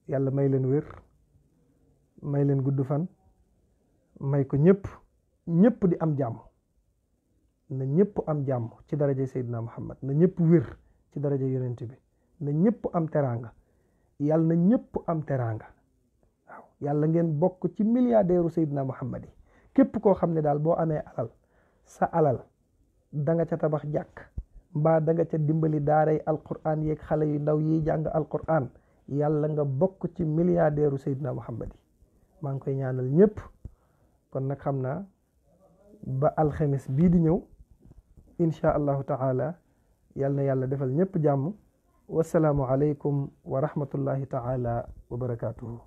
yàlla may leen wér may leen gudd fan may ko ñëpp di am jàmm na ñëpp am jàmm ci darajay Seydina Muhammad na ñëpp wér ci darajay yonent bi na ñëpp am teraanga yàlla na ñëpp am teraanga waaw yàlla ngeen bokk ci milliardaire Seydina Muhammad yi képp koo xam ne daal boo amee alal sa alal da nga ca tabax jàkk mbaa da nga ca dimbali daaray alquran yeeg xale yu ndaw yiy jàng alquran yàlla nga bokk ci milliardaire Seydina Muhammad yi maa ngi koy ñaanal ñëpp. kon nag xam naa ba alxemes bii di ñëw incha allahu taala yal na yàlla defal ñëpp jàmm wasalaamu aleykum wa rahmatullahi taala wa barakaatuhu.